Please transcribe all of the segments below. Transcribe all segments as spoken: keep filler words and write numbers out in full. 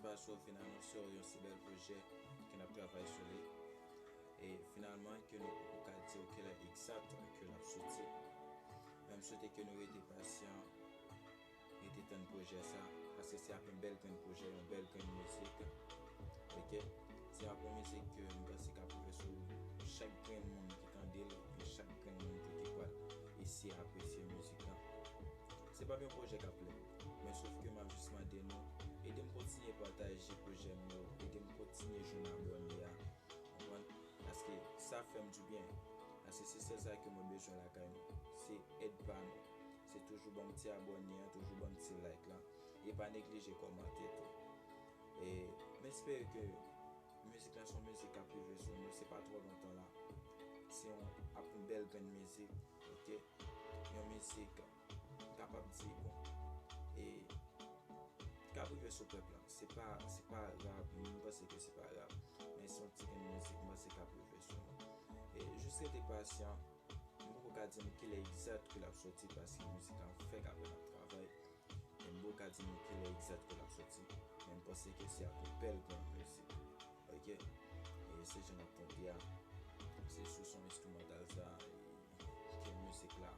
Paske w vin anonse w yon si bèl pwojè ke n ap travay sou li. E finalman, ke nou poko ka di w kilè egzat ke l ap soti. Men m swete ke nou rete pasyan, rete tann pwojè sa, paske se ap yon bèl grenn pwojè, yon bèl grenn mizik. Ok? Se ap yon mizik ke m panse k ap rive sou chak grenn moun ki tande l, e chak grenn moun tou ki pral eseye apresye mizik lan. Se p ap yon pwojè k ap lèd, men sof ke m ap jis mande nou, ede m kontinye pataje pwojè m yo, ede m kontinye jwenn abòne a, konprann? Paske sa fè m dibyen. Paske se sèl sa ke mwen bezwen lakay nou. Se èd pa nou. Se toujou ban m ti abòne an, toujou ban m ti like la. E pa neglije kòmante tou. E m espere ke mizik lan se yon mizik k ap rive sou nou, se pa twò lontan la. Se yon, ap yon bèl grenn mizik, ok? Yon mizik, m kapab di, bon, e k ap rive sou pèp lan. Se pa, se pa rap, m panse ke se pa rap. Men se yon ti grenn mizik, m panse k ap rive sou nou. E jis rete pasyan. M poko ka di nou kilè egzat ke l ap soti, paske mizik lan fèk apèn ap travay. Men m poko ka di nou kilè egzat ke l ap soti. Men m panse ke se ap yon bèl grenn mizik. Ok? E se jan n ap tande a. Se sou son enstrimantal sa, e ke mizik la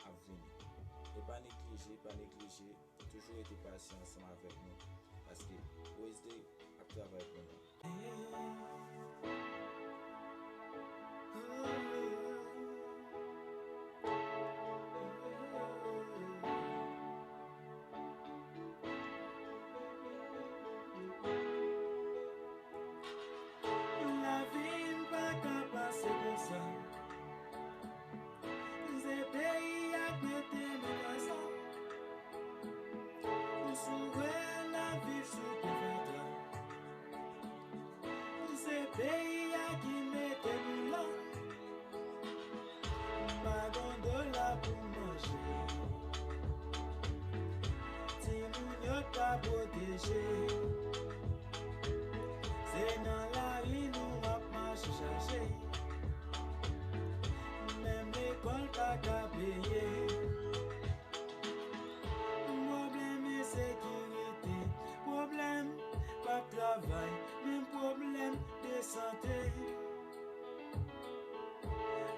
ap vini. E pa neglije, pa neglije, toujou rete pasyan ansanm avèk nou. Paske O S D ap travay pou nou. Lavi m pa ka pase konsa. Se peyi a k mete m nan sa. Ou sou wè n ap viv sou tè fatra. Se peyi a ki mete nou la. M pa gon dola pou manje. Timoun yo t pa pwoteje. Se nan lari nou ap mache chache. Menm lekòl pa ka peye. Pwoblèm ensekirite, pwoblèm pa travay, menm pwoblèm de sante.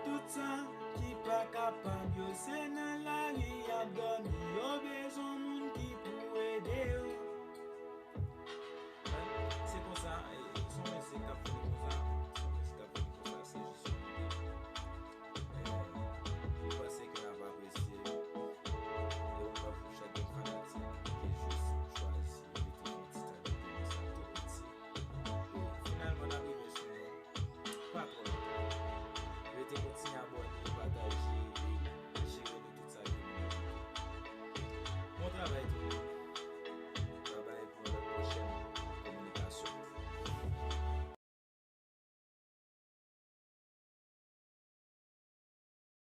Tout sa ki pa kapab yo, se nan lari y ap dòmi. Yo bezwen moun ki pou ede yo. Se konsa, e, se yon mizik k ap fè nou